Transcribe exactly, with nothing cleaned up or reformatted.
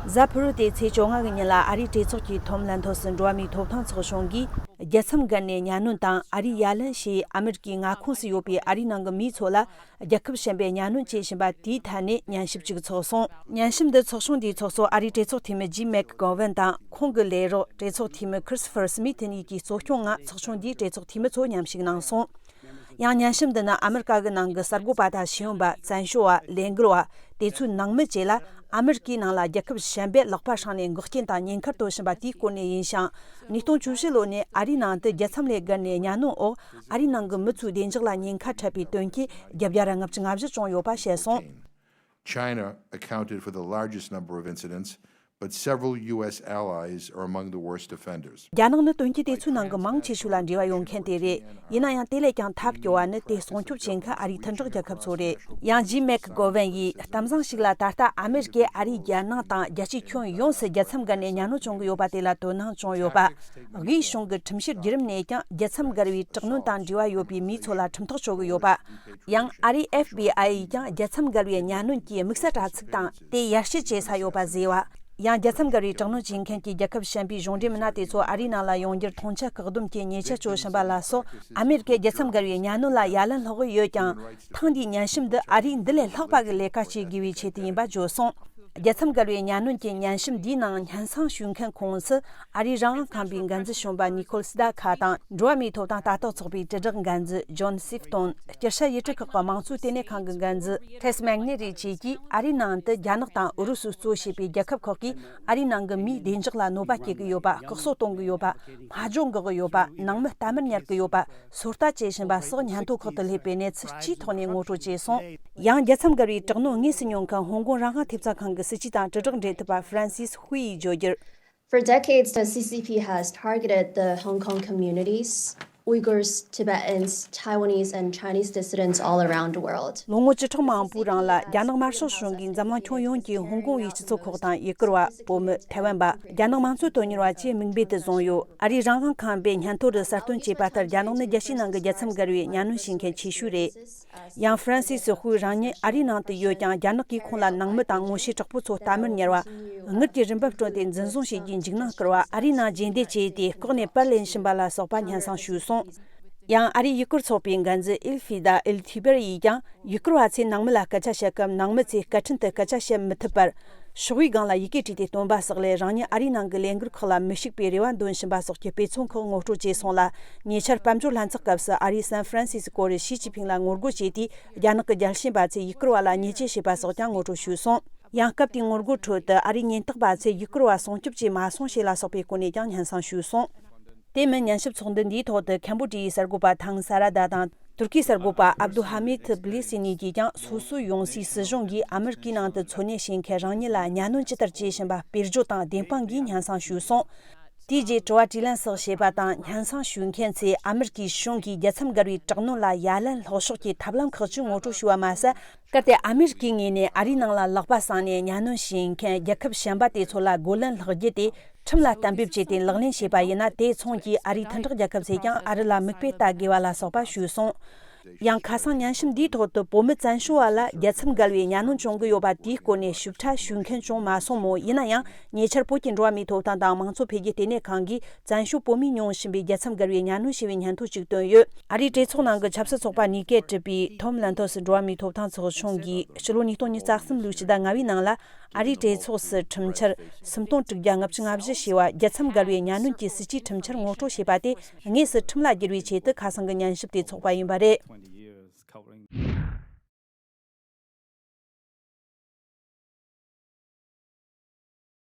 གཟའ་ཕུར་བུ་སྟེ་ཚེས་བཅོ་ལྔ་གི་ཉིན་ལ་ཨ་རིའི་གྲོས་ཚོགས་ཀྱི་ཐོམ་ལན་ཐོ་སི་འགྲོ་བ་མིའི་ཐོབ་ཐང་ཚོགས་ཆུང་གིས། རྒྱལ་མཚམས་བརྒལ་ནས་གཉའ་གནོན་དང་ཨ་རིའི་ཡ་ལན་ཞེས་ཨ་མེ་རི་ཀའི་མངའ་ཁོངས་སུ་ཡོད་པའི་ཨ་རིའི་ནང་གི་མིའི་ཚོ་ལ་རྒྱལ་ཁབ་གཞན་པས་གཉའ་གནོན་བྱེད་བཞིན་པ་དེའི་ཐད་ནས་ཉན་ཞིབ་ཅིག་ཚོགས་སོང་། ཉན་ཞིབ་འདི་ཚོགས་ཆུང་འདིའི་ཚོགས་གཙོ་ཨ་རིའི་གྲོས་ཚོགས་འཐུས་མི་ཇིམ་མེག་གོ་ཝན་དང་ཁོང་གི་ལས་རོགས་གྲོས་ཚོགས་འཐུས་མི་ཁྲིས་ཕར་སྨིད་གཉིས་ཀྱིས་གཙོ་སྐྱོང་ངང་ཚོགས་ཆུང་འདིའི་གྲོས་ཚོགས་འཐུས་མི་ཚོ་མཉམ་ཞུགས་གནང་སོང་། ཡང་ཉན་ཞིབ་འདི་ནི་ཨ་མེ་རི་ཀ་གི་ནང་གི་གསར་འགོད་པ་དང་ཤེས་ཡོན་པ། བཙན་བྱོལ་བ། ལས་འགུལ་བ། དེ་ཚོའི་ནང་མི་བཅས་ལ་ཨ་མེ་རི་ཀའི་ནང་ལ་རྒྱལ་ཁབ་གཞན་པས་ལག་པ་བསྲིངས་ནས་འགོག་རྐྱེན་དང་ཉེན་ཁར་གཏོར་བཞིན་པ་དེའི་སྐོར་ནས་ཡིན་ཞིང་། ཉིས་སྟོང་བཅུ་བཞི་ལོ་ནས་ཨ་རིའི་ནང་དུ་རྒྱལ་མཚམས་ལས་བརྒལ་ནས་གཉའ་གནོན་འོག་ཨ་རིའི་ནང་གི་མི་ཚོའི་བདེ་འཇགས་ལ་ཉེན་ཁ་འཕྲད་པའི་དོན་རྐྱེན་བརྒྱད་བརྒྱ་ར་ལྔ་བཅུ་ང་བཞི་བྱུང་ཡོད་པ་བཤད་སོང་། China accounted for the largest number of incidents, but several U S allies are among the worst offenders. རྒྱ་ནག་ནི་དོན་རྐྱེན་དེ་ཚོའི་ནང་གི་མང་ཆེ་ཤོས་ལ་འབྲེལ་བ་ཡོད་མཁན་དེ་རེད། ཡིན་ན་ཡང་དེ་ལས་ཀྱང་ཐབས་སྐྱོ་བ་ནི་དེ་སྲུང་སྐྱོབ་བྱེད་མཁན་ཨ་རིའི་མཐུན་གྲོགས་རྒྱལ་ཁབ་ཚོ་རེད། ཡང་ཇིམ་མེག་གོ་ཝན་ཡིས་གཏམ་བཟང་ཞིག་ལ་ད་ལྟ་ཨ་མེ་རི་ཀས་ཨ་རིའི་རྒྱལ་ནང་དང་རྒྱལ་སྤྱིའི་ཁྱོན་ཡོངས་སུ་རྒྱལ་མཚམས་བརྒལ་ནས་གཉའ་གནོན་བྱུང་གི་ཡོད་པ་དེ་ལ་དོ་སྣང་བྱུང་ཡོད་པ། དབུས་གཞུང་གི་ཁྲིམས་བཤེར་བརྒྱུད་རིམ་ནས་ཀྱང་རྒྱལ་མཚམས་བརྒལ་བའི་དྲག་གནོན་དང་འབྲེལ་བ་ཡོད་པའི་མིའི་ཚོ་ལ་ཁྲིམས་ཐག་གཅོད་ཀྱི་ཡོད་པ། ཡང་ཨ་རིའི་ཨེཕ་བི་ཨའི་ཡིས་ཀྱང་རྒྱལ་མཚམས་བརྒལ་བའི་གཉའ་གནོན་གྱི་དམིགས་བསལ་དྲ་ཚིགས་དང་དེ་ཡར་ཞུ་བྱེད་ས་ཡོད་པ་བཟོས་པ། ཡང་རྒྱལ་མཚམས་བརྒལ་བའི་དྲག་གནོན་བྱེད་མཁན་གྱི་རྒྱལ་ཁབ་གཞན་པའི་གཞུང་འབྲེལ་མི་སྣ་དེ་ཚོ་ཨ་རིའི་ནང་ལ་ཡོང་རྒྱུར་མཐོང་ཆེན་བཀག་སྡོམ་གྱི་ཉེས་ཆད་གཅོད་བཞིན་པ་ལ་སོགས། ཨ་མེ་རི་ཀས་རྒྱལ་མཚམས་བརྒལ་བའི་གཉའ་གནོན་ལ་ཡ་ལན་སློག་གི་ཡོད་ཀྱང་། ཐེངས་འདིའི་ཉན་ཞིབ་འདི་ཨ་རིས་འདི་ལས་ལྷག་པ་གི་ལས་ཀ་བྱེད་དགོས་པའི་ཆེད་དུ་ཡིན་པ་བརྗོད་སོང་། རྒྱལ་མཚམས་བརྒལ་བའི་གཉའ་གནོན་གྱི་ཉན་ཞིབ་འདིའི་ནང་སྙན་སེང་ཞུ་མཁན་ཁོངས་སུ་ཨ་རིའི་རང་དབང་ཁང་པའི་འགན་འཛིན་གཞོན་པ་ནི་ཁོལ་སི་ད་ཁ་དང་འགྲོ་བ་མིའི་ཐོབ་ཐང་ལྟ་རྟོག་ཚོགས་པའི་དྲིལ་བསྒྲགས་འགན་འཛིན་ཇོན་སིབ་ཏོན། སྐྱར་ཤ་ཡུལ་གྲུ་ཁག་གི་དམངས་གཙོའི་ལྟེ་གནས་ཁང་གི་འགན་འཛིན་ཁྲེས་མེག་ནེ་རི་བཅས་ཀྱིས་ཨ་རིའི་ནང་དུ་རྒྱ་ནག་དང་ཨུ་རུ་སུས་གཙོ་བྱས་པའི་རྒྱལ་ཁབ་ཁག་གིས་ཨ་རིའི་ནང་གི་མིའི་བདེ་འཇགས་ལ་གནོད་པ་སྐྱེལ་གྱི་ཡོད་པ། བཀག་སྲོལ་གཏོང་གི་ཡོད་པ། སྨྲ་བརྗོད་འགོག་གི་ཡོད་པ། ནང་མི་གཏའ་མར་ཉར་གྱི་ཡོད་པ། སོ་ལྟ་བྱེད་བཞིན་པ་སོགས་སྙན་ཐོ་ཁག་ཏུ་སླེབས་པའི་གནས་ཚུལ་སྤྱིའི་ཐོག་ནས་ངོ་སྤྲོད་བྱས་སོང་། ཡང་རྒྱལ་མཚམས་བརྒལ་བའི་དྲག་གནོན་དངོས་སུ་མྱོང་མཁན་ཧོང་ཀོང་རང་དབང་ཐེབས་རྩ་ཁང་གི་སྲིད་ཇུས་དང་དྲིལ་བསྒྲགས་འབྲེལ་མཐུད་པ་ཧྥ་རན་སིས་ཧུའེ་ཡིས་བརྗོད་རྒྱུར། For decades, the C C P has targeted the Hong Kong communities, Uyghurs, Tibetans, Taiwanese, and Chinese dissidents all around the world. ལོ་ངོ་བཅུ་ཕྲག་མང་པོའི་རིང་ལ་རྒྱ་ནག་དམར་ཤོག་གཞུང་གིས་འཛམ་གླིང་ཁྱོན་ཡོངས་ཀྱི་ཧོང་ཀོང་བའི་སྤྱི་ཚོགས་ཁག་དང་ཡུ་གུར་བ། བོད་མི། ཐའེ་ཝན་པ། རྒྱ་ནག་མང་གཙོ་དོན་གཉེར་བ་བཅས་མིང་འབོད་དུ་བཟུང་ཡོད། ཨ་རིའི་རང་དབང་ཁང་པས་སྙན་ཐོ་རུ་གསལ་སྟོན་བྱས་པ་ལྟར་རྒྱ་ནག་ནི་རྒྱལ་སྤྱིའི་ནང་གི་རྒྱལ་མཚམས་བརྒལ་བའི་གཉའ་གནོན་བྱེད་མཁན་ཆེ་ཤོས་རེད། ཡང་ཧྥ་རན་སིས་སི་ཧུའེ་རང་ཉིད་ཨ་རིའི་ནང་དུ་ཡོད་ཀྱང་རྒྱ་ནག་གིས་ཁོང་ལ་ནང་མི་དང་ངོ་ཤེས་གྲོགས་པོ་ཚོ་གཏའ་མར་ཉར་བ། དངུལ་གྱི་རིན་འབབ་བསྐྲུན་ཏེ་འཛིན་བཟུང་བྱེད་རྒྱུའི་འཇིགས་སྣང་བསྐུལ་བ། ཨ་རིའི་ནང་རྗེས་འདེད་བྱས་ཏེ་ལྐོག་ནས་པར་ལེན་བཞིན་པ་ལ་སོགས་པ་སྙན་སེང་ཞུས་སོང་། ཡང་ཨ་རིའི་ཡུ་གུར་ཚོགས་པའི་འགན་འཛིན་ཨིལ་ཧྥི་ད་ཨིལ་ཐི་བེར་ཡིས་ཀྱང་ཡུ་གུར་བ་ཚོས་ནང་མི་ལ་སྐད་ཆ་བཤད་སྐབས་ནང་མི་ཚོས་སྐད་འཕྲིན་དུ་སྐད་ཆ་བཤད་མི་ཐུབ་པར། ཤོག་བུའི་སྒང་ལ་ཡི་གེ་བྲིས་ཏེ་སྟོན་པ་སོགས་ལས་རང་ཉིད་ཨ་རིའི་ནང་གི་ལས་འགུལ་ཁག་ལ་མི་ཞུགས་པའི་རེ་བ་འདོན་བཞིན་པ་སོགས་ཀྱི་དཔེ་མཚོན་ཁག་ངོ་སྤྲོད་བྱས་སོང་ལ། ཉེ་ཆར་དཔལ་འབྱོར་ལྷན་ཚོགས་སྐབས་སུ་ཨ་རིའི་སན་ཧྥ་རན་སི་སི་ཀོ་རུ་ཞི་ཅིན་ཕིང་ལ་ངོ་རྒོལ་བྱས་ཏེ་རྒྱ་ནག་གི་རྒྱལ་ཞེན་པ་ཚོས་ཡུ་གུར་བ་ལ་ཉེས་ཆད་བྱས་པ་སོགས་ཀྱང་ངོ་སྤྲོད་ཞུས་སོང་། ཡང་སྐབས་དེའི་ངོ་རྒོལ་ཁྲོད་དུ་ཨ་རིའི་ཉེན་རྟོག་པ་ཚོས་ཡུ་གུར་བ་སྲུང་སྐྱོབ་བྱས་མ་སོང་ཞེས་ལ་སོགས་པའི་སྐོར་ནས་ཀྱང་སྙན་སེང་ཞུས་སོང་། དེ་མིན་ཉན་ཞིབ་ཚོགས་འདུ་འདིའི་ཐོག་ཏུ་ཁམ་བོ་ཌི་ཡའི་གསར་འགོད་པ་ཐང་ས་ར་ད་དང་། ཏུར་ཀིའི་གསར་འགོད་པ་ཨབ་དུ་ཧ་མིད་བྷི་ལི་སི་གཉིས་ཀྱིས་ཀྱང་སོ་སོའི་ཡང་སྲིད་སྲིད་གཞུང་གིས་ཨ་མི་རི་ཀའི་ནང་དུ་འཚོ་གནས་བྱེད་མཁན་རང་ཉིད་ལ་གཉའ་གནོན་ཇི་ལྟར་བྱེད་བཞིན་པ་དཔེར་བརྗོད་དང་བདེན་དཔང་གིས་སྙན་སེང་ཞུས་སོང་། དེའི་རྗེས་དྲི་བ་དྲིས་ལན་སོགས་བྱས་པ་དང་སྙན་སེང་ཞུ་མཁན་ཚོས་ཨ་མི་རི་ཀའི་གཞུང་གིས་རྒྱལ་མཚམས་བརྒལ་བའི་དྲག་གནོན་ལ་ཡ་ལན་སློག་ཕྱོགས་ཀྱི་ཐབས་ལམ་ཁག་ཅིག་ངོ་སྤྲོད་ཞུས་པ་མ་ཟད། གལ་ཏེ་ཨ་མི་རི་ཀའི་ངོས་ནས་ཨ་རིའི་ནང་ལ་ལག་པ་བསྲིངས་ནས་གཉའ་གནོན་བྱེད་མཁན་རྒྱལ་ཁབ་གཞན་པ་དེ་ཚོ་ལ་རྒོལ་ལན་སློག་རྒྱུ་དེ་ཁྲིམས་ལ་གཏན་འབེབས་བྱས་ཏེ་ལག་ལེན་བྱས་པ་ཡིན་ན། དེ་མཚུངས་ཀྱིས་ཨ་རིའི་མཐུན་གྲོགས་རྒྱལ་ཁབ་ཚོས་ཀྱང་ཨ་རི་ལ་མིག་དཔེ་ལྟ་དགོས་པ་ལ་སོགས་པ་ཞུས་སོང་། ཡང་ཁ་སང་ཉན་ཞིབ་འདིའི་ཐོག་ཏུ་བོད་མི་བཙན་བྱོལ་བ་ལ་རྒྱལ་མཚམས་བརྒལ་བའི་གཉའ་གནོན་བྱུང་གི་ཡོད་པ་དེའི་སྐོར་ནས་ཞིབ་ཕྲ་ཞུ་མཁན་བྱུང་མ་སོང་མོད། ཡིན་ན་ཡང་ཉེ་ཆར་བོད་ཀྱི་འགྲོ་བ་མིའི་ཐོབ་ཐང་དང་དམངས་གཙོ་འཕེལ་རྒྱས་ལྟེ་གནས་ཁང་གིས་བཙན་བྱོལ་བོད་མིས་མྱོང་བཞིན་པའི་རྒྱལ་མཚམས་བརྒལ་བའི་གཉའ་གནོན་ཞེས་པའི་སྙན་ཐོ་གཅིག་བཏོན་ཡོད། ཨ་རིའི་གྲོས་ཚོགས་ནང་གི་ཆབ་སྲིད་ཚོགས་པ་གཉིས་ཀས་གྲུབ་པའི་ཐོམ་ལན་ཐོ་སི་འགྲོ་བ་མིའི་ཐོབ་ཐང་ཚོགས་ཆུང་གིས་ཕྱི་ལོ་ཉིས་སྟོང་ཉི་ཤུ་རྩ་གསུམ་ལོའི་ཕྱི་ཟླ་ལྔ་བའི་ནང་ལ་ཨ་རིའི་གྲོས་ཚོགས་སུ་ཁྲིམས་འཆར་སུམ་སྟོང་དྲུག་བརྒྱ་ལྔ་བཅུ་ང་བཞི་ཞེས་པ་རྒྱལ་མཚམས་བརྒལ་བའི་གཉའ་གནོན་གྱི་སྲིད་ཇུས་ཁྲིམས་འཆར་ངོ་སྤྲོད་བྱས་པ་དེ་དངོས་སུ་ཁྲིམས་ལ་བསྒྱུར་བའི་ཆེད་དུ་ཁ་སང་གི་ཉན་ཞིབ་དེ་ཚོགས་པ་ཡིན་པ་རེད།